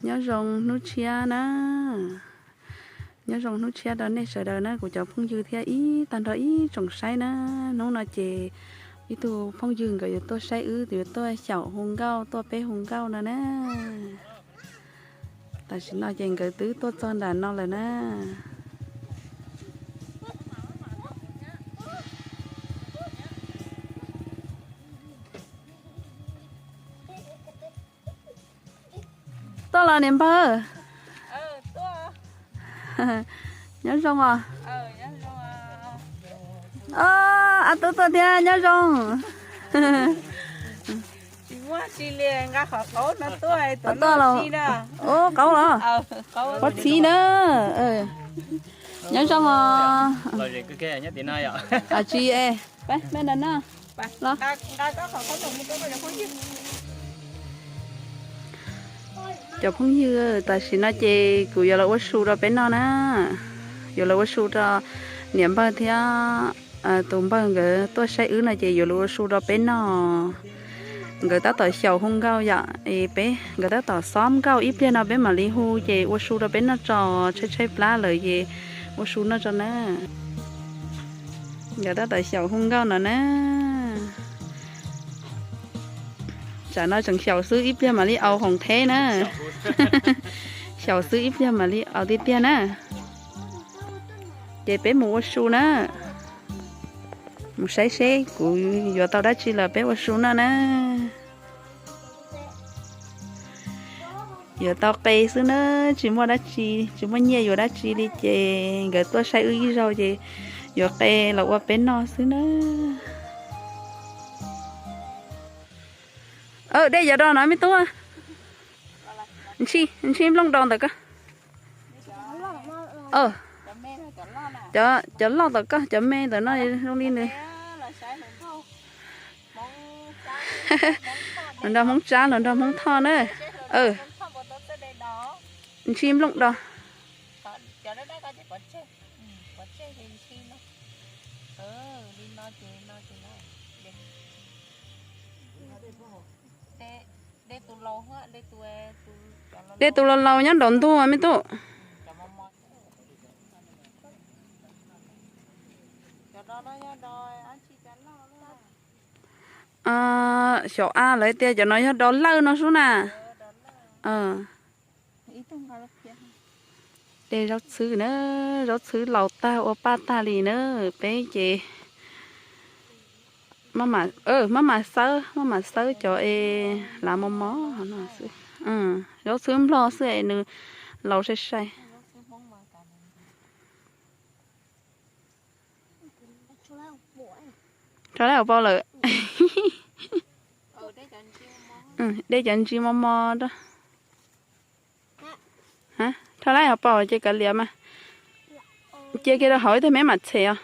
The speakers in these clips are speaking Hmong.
Nyob zoo hnub tshiab na. Nyob zoo hnub tshiab rau nej sawv daws na, kuv cov phooj ywg thiab ib tag nrho ib tsoom saib na. Hnub no ces ib tug phooj ywg nkawd yuav tuaj saib wb, yuav tuaj xyaum hu nkauj, tuaj peb hu nkauj no na. Tam sim no ces nkawd twb tuaj txog nram no lawm na. Tuaj los niam npawg? Nyob zoo os. Ab, tub tuaj thiab, nyob zoo. Tuaj los, ub, qaub los. Qaub txhiv na. Nyob zoo os. Tsis, peb nram no los. Cov phooj ywg, tam sim no ces kuv yuav los ua su rau peb noj na. Yuav los ua su rau niam npawg thiab tus npawg nkawd tuaj saib wb no ces yuav los ua su rau peb noj. Nkawd tab tom xyaum hu nkauj yom, es peb, nkawd tab tom xob nkauj, ib pliag no peb mam li hu ces ua su rau peb noj tso, tshaib tshaib plab lawm ces ua su noj tso na. Nkawd tab tom xyaum hu nkauj no na. Tsam no tseem xyaum xwb, ib pliag mam li au hoom theb na. Xyaum xwb ib pliag mam li au tiag tiag na. Ces peb mus ua su na. Mus saib seb kuv yuav tau dab tsi los peb ua su noj na. Yuav tau qe xwb na, tsis muaj dab tsi, tsis muaj nyiaj yuav dab tsi li ces nkawd tuaj saib wb ib zaug ces yuav qe los ua peb noj xwb na. Dej cov do no me tub. Ntshis nplooj do ntawm ko. Cov loj tom koj, cov me ntawm no zoo li nws. Los nrog Hmoob Tsab, los nrog Hmoob Thoj na. Ntshis nplooj do. Dej tus laus laus nyob nraum ntug me tub. Xyov a, lawv tias cov no yog do lawj no sub na. Dej zaub txhwb na, zaub txhwb laus tag ua paj tag li na. Peb ces maj mam xawb, maj mam xawb cov es lav mos mos no xwb. Zaub txhwb nplog xwb es nws laus sai sai. Rho lawm hauv paus lawm. Dej cov ntsis mos mos rau. Rho lawm hauv paus ces kav liam mas. Cia kiag rau hauv ib teg me mam tshem os.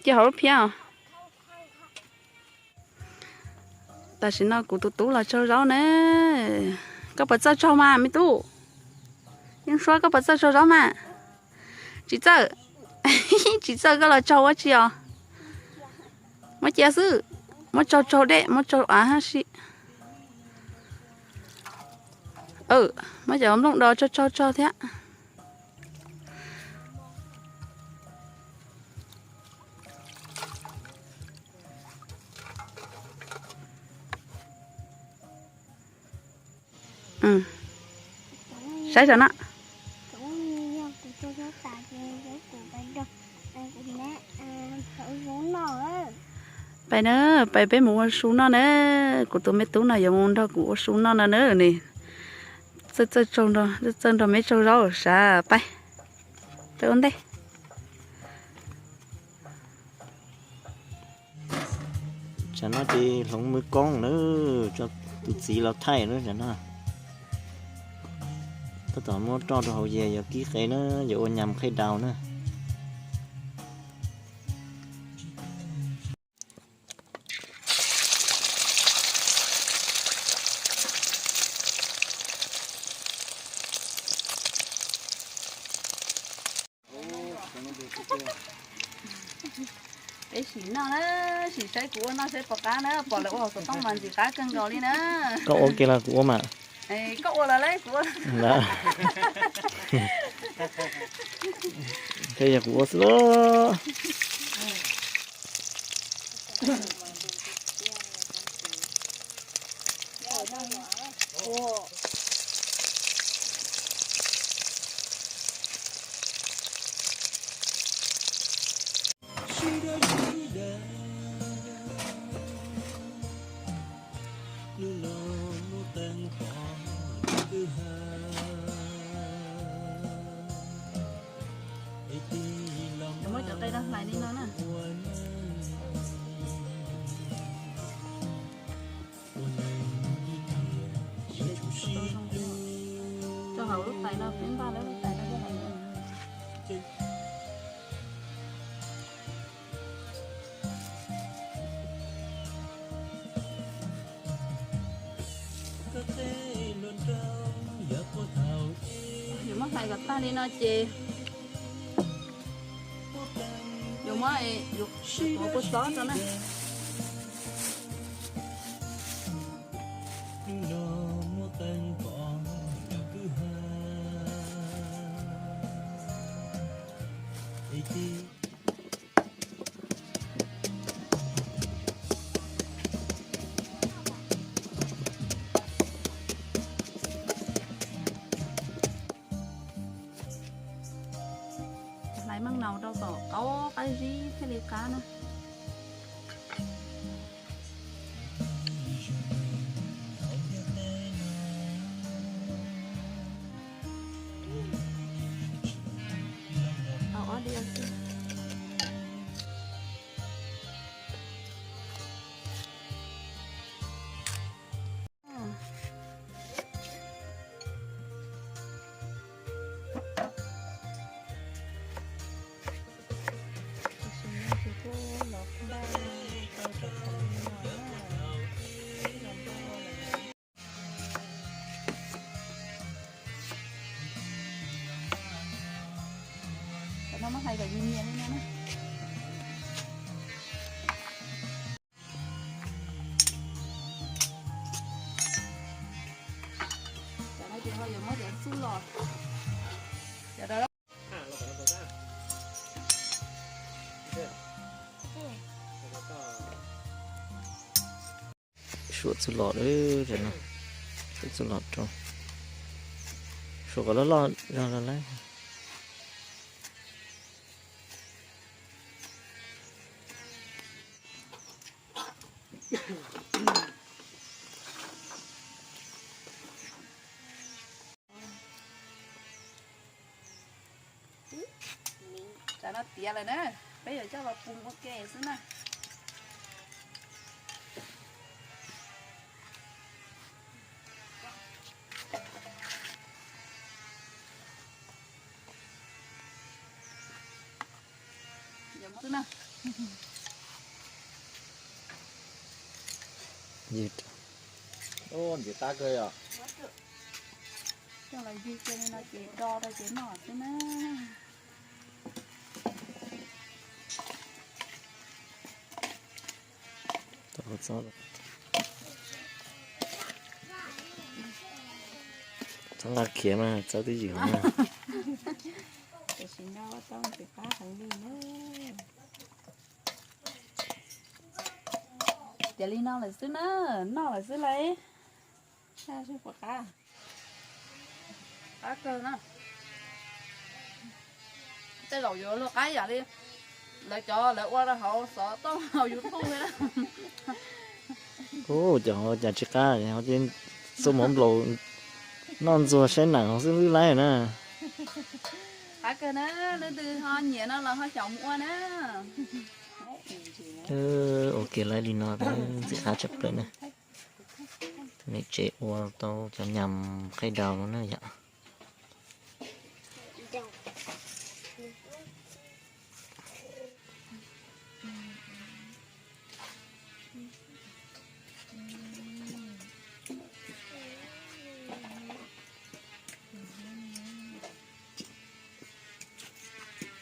Cia hauv lub phiab os. Tam sim no kuv tus tub los tsau zaub na. Koj puas txawj tsau mas me tub? Yeej Suab, koj puas txawj tsau zaub mas? Tsis txawj. Tsis txawj koj los tsau ua tsi os? Muab cia xwb. Muab tsau tsau dej, muab tsau av hab si. Muab cov nplooj do tsau tsau tsau thiab. Saib saum no. Pais na, pais peb mus ua su noj na. Kuv tus me tub no yuav mus nrog kuv ua su noj no na. Txawj txawj nrog meb tsau zaub sav, pais, pais ua ntej. Tsam no ces hloov mws koob na, tso tus txiv los thaij na tsam no. Tab tom muab roj rau hauv, yog kib qe na, yuav ua nyam qhaij daus na. Peb sim noj na, sim saib kuv ua noj saib puas qab na, pom lawv ua hauv xov tooj mas ntxim qab kawg nkaus li na. Koj ua kiag los kuv ua mas. Koj ua los kuv ua. Koj yog kuv ua xwb los. Muab cov qe no hlais li no na. Rau hauv lub tais no, peb npaj lub tais no. Yuav muab hlais kom tag li no ces yuav muab, yuav tuav kua txob rau na. Hlais maj naus rau kom qaub qab zib thiaj li qab na. Cov no muab hlais kom nyias nyias li no na. Cov no ces ho yuav muab cov txuj lom, cov suam txuj lom, suam txuj lom rau, suam kom loj loj zog lawm. Tsam no tiav lawm na, peb yuav coj los pum ua ke xwb na. Ntxim qab kawg os. Coj los yig kiag li no ces do rau ces noj xwb na. Txhob nqa khiav mas txawb twb ywm na. Tam sim no ua tau ntxim qab heev li na. Tiav li no lawm xwb na, noj lawm xwb lauj. Saj seb puas qab. Qab kawg na. Tej zaum yuav luag qab yam li lawv cov lawv ua rau hauv xov tooj hauv YouTube na. Ub, cov cas tsis qab, xub mov nplaum noj ntxuag saib nees xwb lwb laib na. Qab kawg na, leej twg ho nyiam no los ho xyaum mus ua na. Ua ke laib li no ntxim qab tshaj plaws na. Niam tsev ua tau cov nyam qhaib daus no na yom.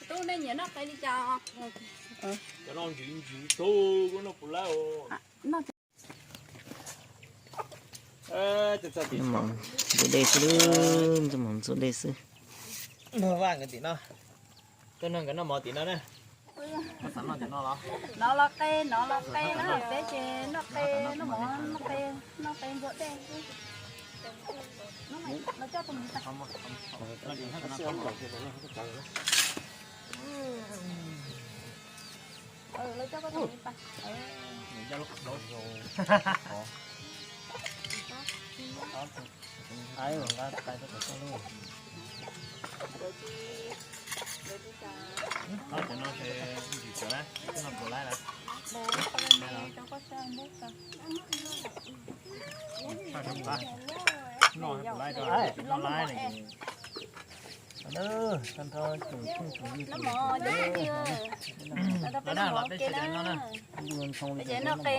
Tub, nej nyiam noj qe li cas? Cov no ntsws ntsws txhua, koj noj puas lab os? Noj mov ntxuav dej xwb, noj mov ntxuav dej xwb. Noj vaj nkawd tim no, tuaj nrog nkawd noj mov tim no na. Nov los qe, nov los qe na, peb ces noj qe, noj mov noj qe, noj qe ntxuav dej xwb. Noj qe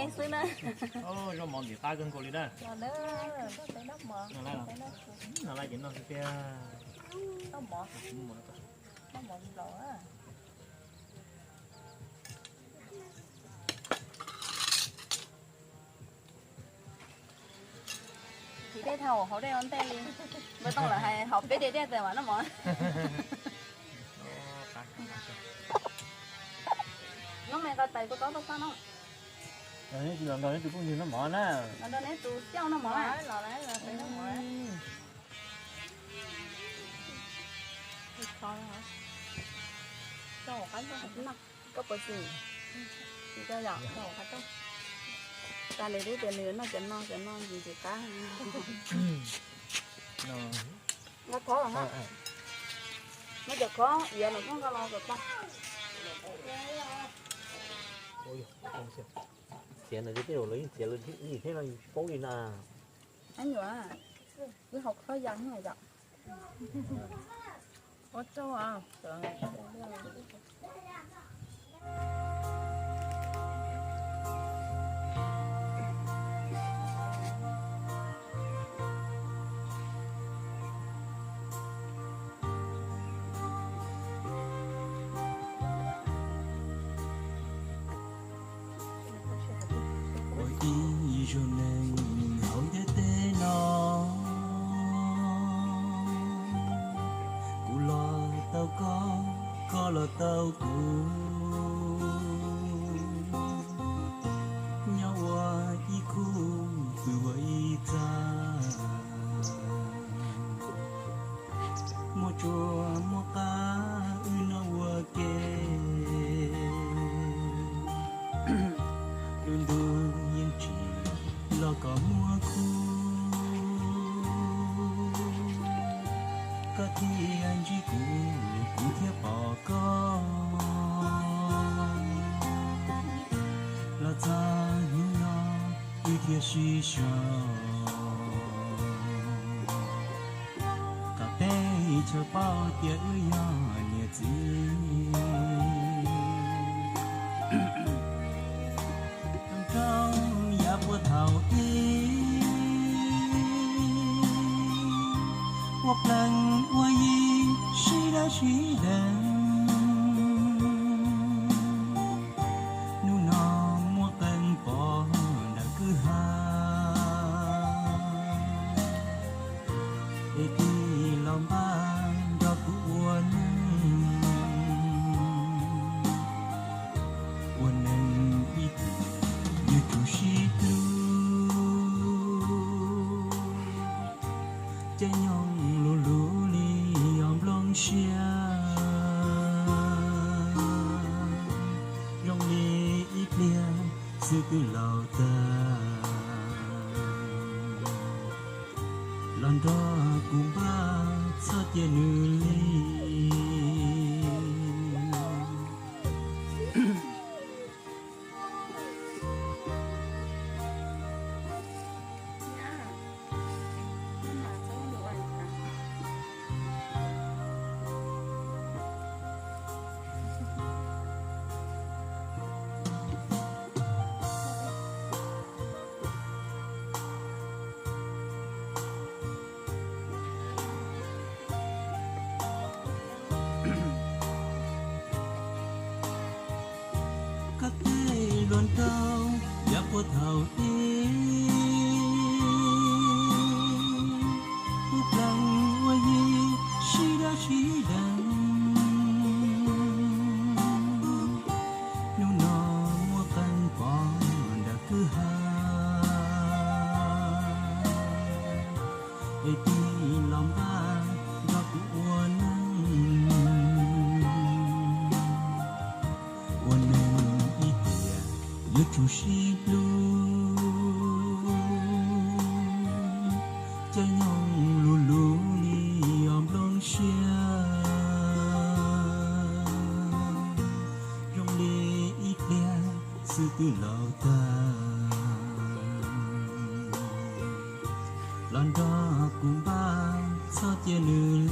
xwb na. Zoo mov ntim qab kawg nkaus li na. Tiv dej thaum haus dej ua ntej li. Npawg Tooj lawv hais haus peb diav dej tawm mam noj mov. Nub me nqa tais kua txob tuaj xab no. Los nrog neb tus phooj ywg noj mov na. Los nrog neb tus xyauj noj mov na. Koj puas xis? Xis koj yom? Tas li twb tias nws noj cov no cov no ntxim ntxim qab. Nqa khob los ha. Muab cov khob iav los muab nqa los kom tag. Txiav ntawd tej zaum lawv yeej txiav lawv lim thiab no yus tsis paub li na. Ab nyuam, wb haus khob ya yom. Ua tsaug. Ua ib zaug neeg hauv ntiaj teb no, kuv los tau koj, koj los tau kuv, nyob ua ib khub pw ua ib txaj. Muaj tsuag muaj qab wb noj ua ke, lub ntuj yeej tsim los kom muaj khub. Koj thiaj ntsib kuv, kuv thiaj pom koj. Los txog hnub no wb thiaj sib sau, kom teb chaws paub tias wb yog niam txiv. Rau yav puag thaum ub, ua plees ua yi sib dawb sib deev. Hnub no muaj qee pom ntawm kwj ha, es tig los npaj nrog kuv ua neeg. Ua neeg ib tug yuav tsum sib hlub, caij nyoog luv luv li os nplooj siab, zoo li ib pliag xwb twb laus tag. Los nrog kuv npaj txhob cia nws li. Es tig los npaj nrog kuv ua neej, ua neej ib tiam yuav tsum sib hlub. Caij nyoog luv luv li os nplooj siab, zoo li ib pliag xwb twb laus tag. Los nrog kuv npaj, txhob cia nws